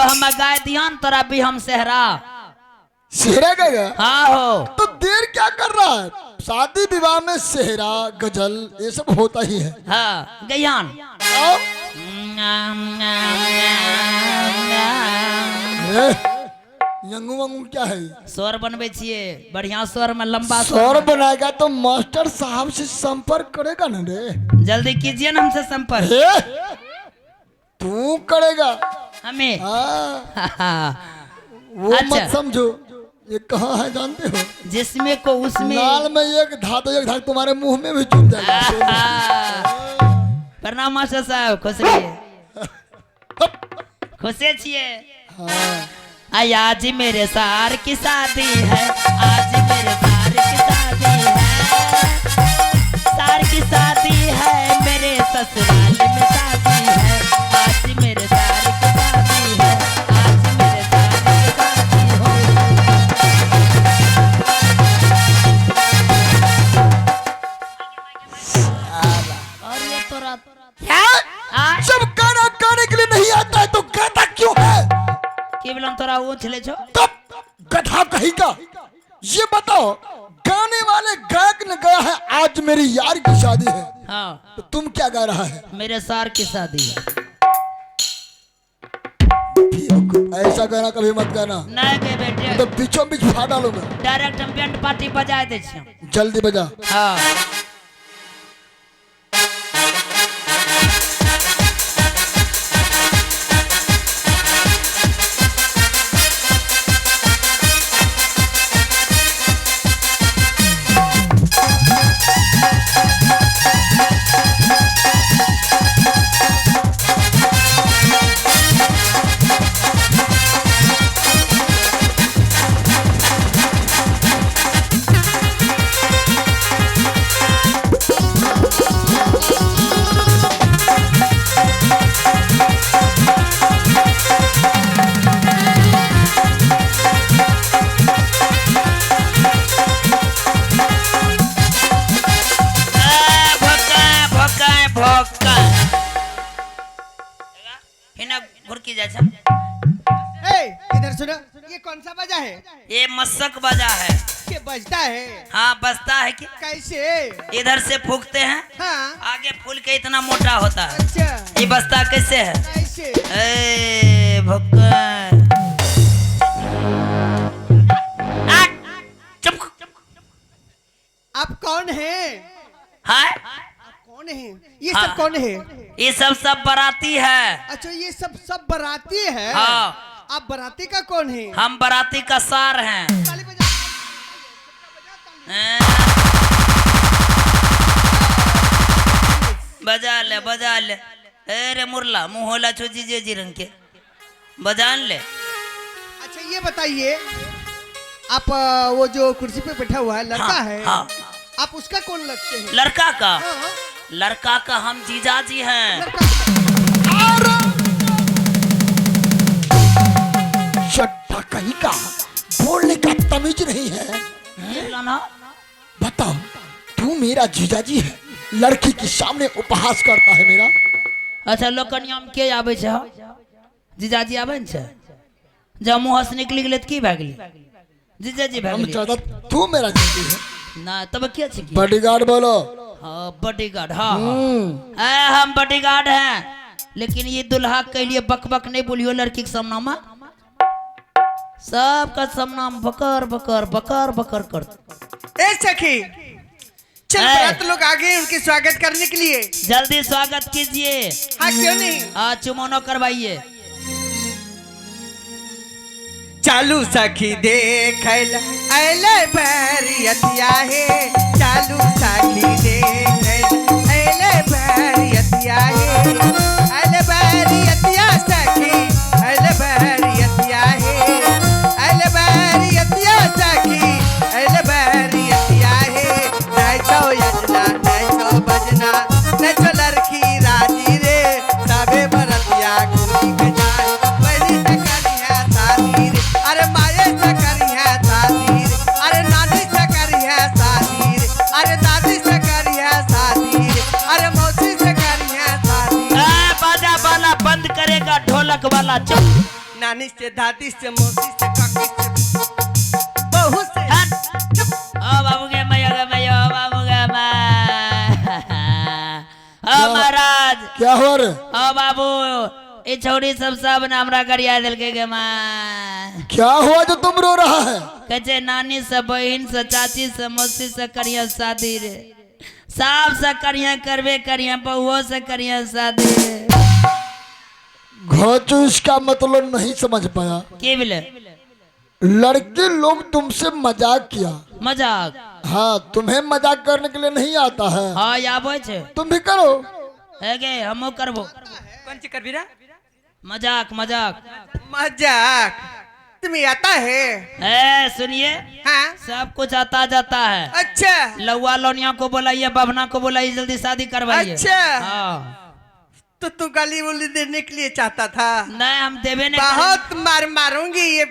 हम गाय दिहन तोरा भी हम सेहरा। सेहरा गाएगा? हाँ हो। तो देर क्या कर रहा है? शादी विवाह में सेहरा गजल ये सब होता ही है। हाँ गैहन। आओ। अरे यंगू वंगू क्या है? स्वर बनबै छियै, बढ़िया स्वर में, लंबा स्वर बनाएगा तो मास्टर साहब से संपर्क करेगा ना रे। जल्दी कीजिए ना हमसे संपर्क। ए, तू करेगा। हमें? हाँ, वो अच्छा। मत समझो, ये कहाँ है जानते हो? जिसमें को उसमें। नाल में एक धा तो एक धा तुम्हारे मुंह में भी चुभ जाएगा। प्रणाम मास्टर साहब, खुश रहिए, खुशे छियै? हाँ। आई आज मेरे सार की शादी है, आज मेरे सार की शादी है, सार की शादी है, मेरे ससुराल में शादी है, आज मेरे सार की शादी है, आज मेरे सार की शादी हो। और ये तोरा आ जब गाना गाने के लिए नहीं आता है तो गाता क्यों है? की बोलम तोरा ऊँच ले छो। तब गधा कहीं का। ये बताओ, गाने वाले गायक ने गाया है आज मेरी यार की शादी है, हाँ। तो तुम क्या गा रहा है? मेरे सार की शादी है। ऐसा गाना कभी मत गाना। नहीं के बेटे। तो बीचों बीच फाड़ डालूंगा। डायरेक्ट हम बैंड पार्टी बजा दै छियै। जल्दी बजा। हाँ। भोका भोका भोका हिना घुरकी जाइ छै। ए, इधर सुनो, ये कौन सा बजा है? ये मस्सक बजा है। ये बजता है? हाँ, बजता है कि। कैसे? इधर से फूकते हैं। हाँ। आगे फूल के इतना मोटा होता है। अच्छा। ये बजता कैसे है? कैसे? ए भोका आ, चुप। आप कौन हैं? हाय। आप कौन हैं? ये हाँ। सब कौन है? ये सब सब बराती है। अच्छा, ये सब सब बराती है? हाँ। आप बराती का कौन है? हम बराती का सार हैं। ताली बजा। हैं। बजा ले, बजा ले। अरे मुरला मुँह होला छो जीजे जी रंग के, बजान ले। अच्छा, ये बताइए आप, वो जो कुर्सी पे बैठा हुआ है लड़का हाँ, है, हाँ। आप उसका कौन लगते हैं? लड़का का? हाँ। लड़का का हम जीजाजी हैं। लड़का। चट्टा कहीं का, बोलने का तमीज नहीं है। ना। बताओ, तू मेरा जीजाजी है, लड़की के सामने उपहास करता है मेरा? अच्छा, लोकनियम के आबै छै? हौ जीजाजी आबै ने छै? जब मुँह से निकलि गेलै तऽ की भए गेलै? जीजाजी भए हम गेलै। चाहता तू मेरा जीजाजी है। ना, तब के छै की? बॉडीगार्ड बोलो। हाँ, बॉडीगार्ड, हाँ हाँ। ए, हम बॉडीगार्ड हैं, लेकिन ये दुल्हा के लिए बक बक नहीं बोलियो लड़की के सामना में। सबका सामना में बकर बकर बकर बकर कर। ए सखी, चल। ए। बारात लोग आ गए, उनके स्वागत करने के लिए। जल्दी स्वागत कीजिए। हाँ, क्यों नहीं। हाँ, चुमौनो करवाइए। चालू सखी देखल अले बरियतिया हे, चालू सखी देखल अले बरियतिया हे, अले बरियतिया सखी, अले बरियतिया हे, अले बरियतिया सखी, अले बरियतिया हे। नचो यजना, नचो बजना, नचो लड़की राजी रे, सबे बरतिया घूमी के जाए। पहली से करी है शादी रे, अरे माये से करी है शादी रे, अरे नानी से करी है शादी रे, अरे दादी से करी है शादी रे, अरे मौसी से करी है शादी। ए, बाजा वाला बंद करेगा, ढोलक वाला चुप। नानी से, दादी से, मौसी से, काकी से, बहू से। हट। ओ बाबू गे मैया गे मैया, ओ बाबू गे मैं। ओ महाराज। क्या हुआ रे? ओ बाबू, ई छौड़ी सब सब ने हमरा गरिया देलकै गे माँ। क्या हुआ जो तुम रो रहा है? कहै छै नानी से, बहिन से, चाची से, मौसी से करिया शादी रे, साफ से करिया, करबे करिया, बहुओ से करिया शादी रे। घोचू, इसका मतलब नहीं समझ पाया। की भेलै? लड़के लोग तुमसे मजाक किया। मजाक? हाँ, तुम्हें मजाक करने के लिए नहीं आता है? हाँ, आबै छै। तुम भी करो। हे गे, हमहूँ करबो। कौन सी करबी रे? मजाक मजाक। मजाक तुम्हें आता है? ए सुनिए। हाँ। सब कुछ आता जाता है। अच्छा। लौआ लौनिया को बुलाइए, बभना को बुलाइए, जल्दी शादी करवाइए। अच्छा। हाँ। तो तू गाली उली देने के लिए चाहता था? नहीं, हम देवे नहीं करेंगे। बहुत मार मारूंगी। ये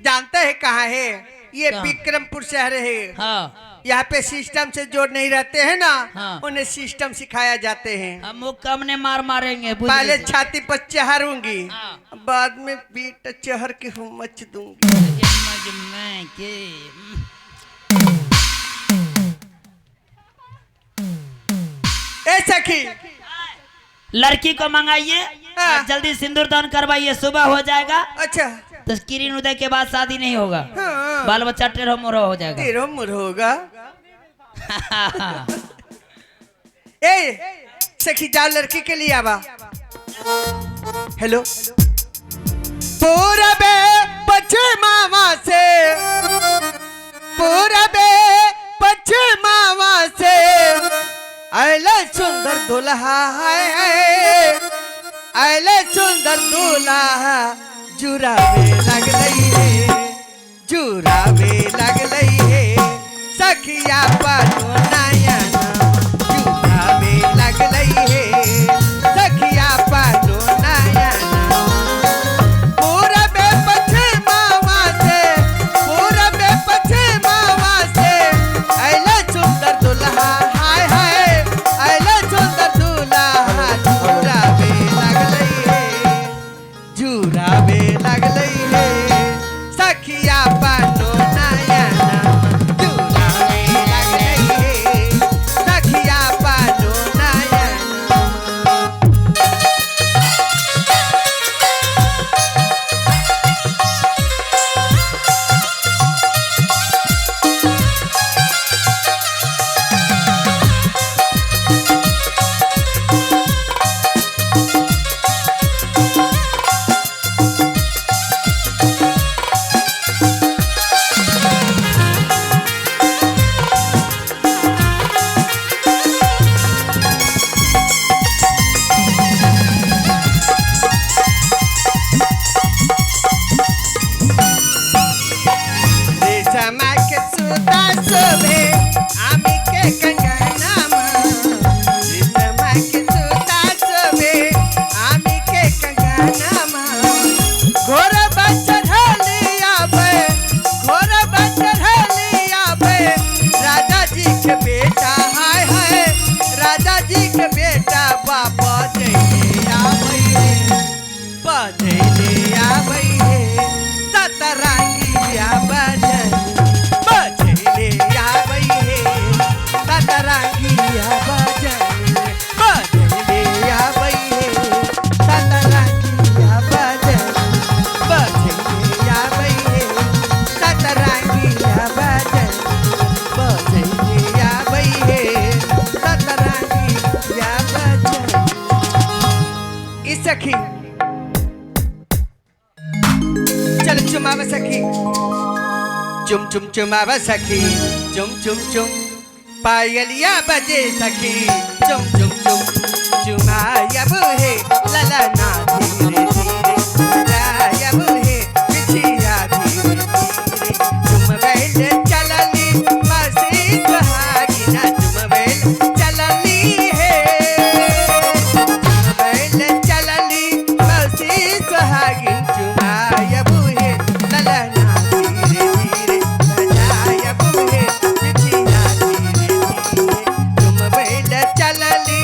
जानता है कहाँ है ये? कहाँ? विक्रमपुर शहर है। हाँ। यहाँ पे सिस्टम से जो नहीं रहते हैं ना, हाँ। उन्हें सिस्टम सिखाया जाते हैं। हम वो कम ने मार मारेंगे, बुझ पहले लीजिए। छाती पर चढ़ूंगी, हाँ। बाद में पीठ चढ़ के हम मच दूंगी। मैं के ए सखी। लड़की को मंगाइए। हाँ। और जल्दी सिंदूर दान करवाइए, सुबह हो जाएगा। अच्छा। तो किरण उदय के बाद शादी नहीं होगा। हाँ। बाल बच्चा टेढ़ो मोरो हो जाएगा। तेरो मुर होगा। ए सखी, जाओ लड़की के लिए आवा। हेलो, पूरबे पश्चिमावा से, पूरबे पश्चिमावा से आयला सुंदर दुल्हा है, आयला सुंदर दुल्हा, जुरावे लगलई हे, जुरावे लगलई हे, सखिया पानो नयना, जुरावे लगलई हे, सखिया पानो नयना। पूरबे पश्चिमावा से, पूरबे पश्चिमावा से आयला सुंदर दुल्हा, हाय हाय, आयला सुंदर दुल्हा, जुरावे लगलई हे, जुरावे लगलई हे, सखिया पानो नयना, जुरावे लगलई हे, सखिया पानो नयना। रेशमा के सूता शोभे आमी के कंगनामा, रेशमा के सूता शोभे आमी के कंगनामा, घोरबा चढ़ली आबे, घोरबा चढ़ली आबे, राजा जी के बेटा, हाय हाय, राजा जी के बेटा, बाबा जइले आबै हे, बजैले आबै हे, सतरंगिया बजन, बजैले आबै हे, सतरंगिया बजन, बजैले आबै हे, सतरंगिया बजन, बजैले आबै हे, सतरंगिया बजन, बजैले आबै हे, सतरंगिया बजन। ई सखी, चल चुमावा सखी, चुम चुम चुमावा सखी, चुम चुम चुम, पायलिया बजे सखी, चुम चुम चुम, चुमायब हे ललना, धीरे धीरे बजायब हे बिछिया, धीरे धीरे चुमबैल चलली मसी सुहागिना, चुमबैल चलली हे, चुमबैल चलली मसी सुहागिन, चुमायब हे ललना, धीरे धीरे बजायब हे बिछिया, धीरे धीरे चुमबैल चलली।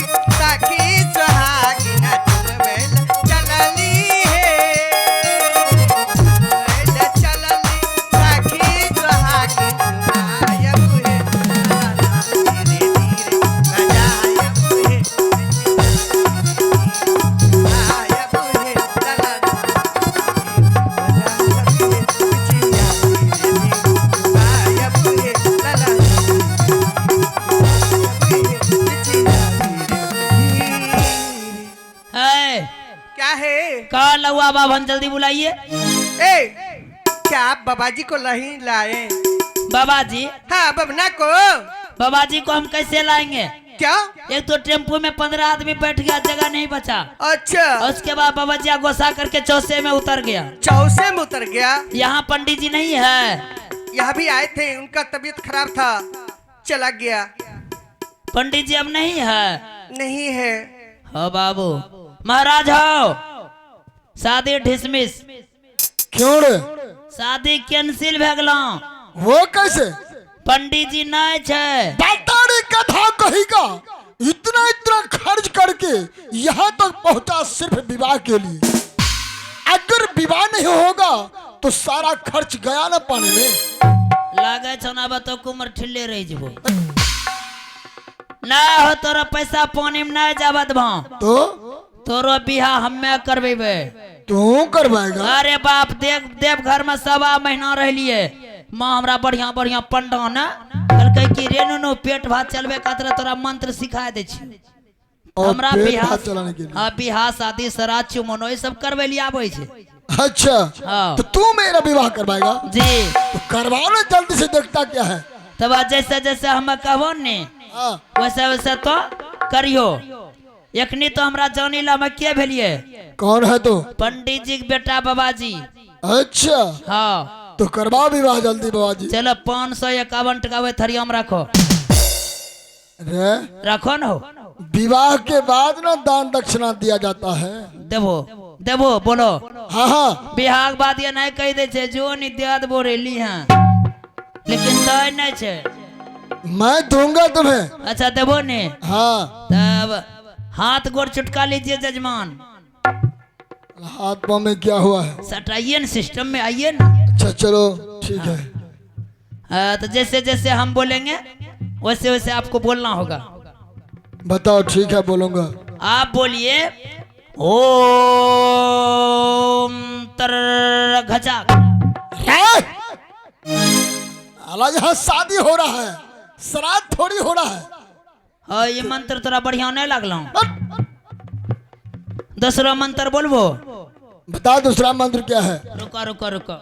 क्या है? का लौआ बाभन, जल्दी बुलाइए। ए, क्या आप बाबा जी को नहीं लाए? बाबा जी? हाँ, बबना को। बाबा जी को हम कैसे लाएंगे? क्या? एक तो टेम्पो में 15 आदमी बैठ गया, जगह नहीं बचा। अच्छा। और उसके बाद बाबा जी गोसा करके चौसे में उतर गया। चौसे में उतर गया? यहाँ पंडित जी नहीं है? यहाँ भी आए थे, उनका तबीयत खराब था, चला गया। पंडित जी अब नहीं है? नहीं है। हो बाबू, महाराज हो, शादी डिसमिस। क्यों रे? शादी कैंसिल भए गेलौ। वो कैसे? पंडित जी नहीं छै। बताड़ी कथा कही का, इतना इतना खर्च करके यहाँ तक पहुंचा सिर्फ विवाह के लिए। अगर विवाह नहीं होगा तो सारा खर्च गया ना पानी में। लागै छौ ना तो कुमर ठिल्ले रहि जेबो ना हो, तोरा पैसा पानी में नहीं जाबत देबौ। तो? तोरो बियाह हम्मे करबेबै। तू करवाएगा? अरे बाप, देव देव घर में 1.25 महीना रहलिए। माँ हमरा बढ़िया बढ़िया पंडा ने कहलकै कि रे नुनू, पेट भात चलबे खातिर तोरा मंत्र सिखा दै छी। और हमरा पेट बियाह भात चलाने के लिए? हाँ, बियाह शादी, श्राद्ध, चुमनो, ये सब करबै लिए आबै छै। अच्छा। हाँ। तो तू मेरा विवाह करवाएगा? जी। तो करवाओ ना जल्दी से, देखता क्या है। तब जैसे जैसे हम कहबो ने, वैसे वैसे तो करियो। एखनी तो हमरा जानी ला हम के भेलिए। कौन है तो? पंडित जी के बेटा बाबाजी। अच्छा। हाँ। तो करवाओ विवाह जल्दी बाबा जी। चलो, 551 टका वही थरिया में रखो। रे। रखो न हो। विवाह के बाद ना दान दक्षिणा दिया जाता है। देबो, देबो, बोलो। हाँ हाँ बियाह के बाद ये नहीं कही दे छै जो नहीं दिया देबो रे हाँ, लेकिन दै नहीं छै। मैं दूंगा तुम्हें। अच्छा, देबो ने? हाँ। तब हाथ गोड़ चुटका लीजिए जजमान। हाथ पाँव में क्या हुआ है? सटाइए न, सिस्टम में आइए ना। अच्छा, चलो ठीक है। हाँ, तो जैसे जैसे हम बोलेंगे वैसे वैसे आपको बोलना होगा। बताओ, ठीक है, बोलूंगा। आप बोलिए, ओम तर घचा। अला, यहाँ शादी हो रहा है, श्राद्ध थोड़ी हो रहा है। हाँ, ये मंत्र तोरा बढ़िया नहीं लागल। दूसरा मंत्र बोलबो? बता, दूसरा मंत्र क्या है? रुको, रुको, रुको।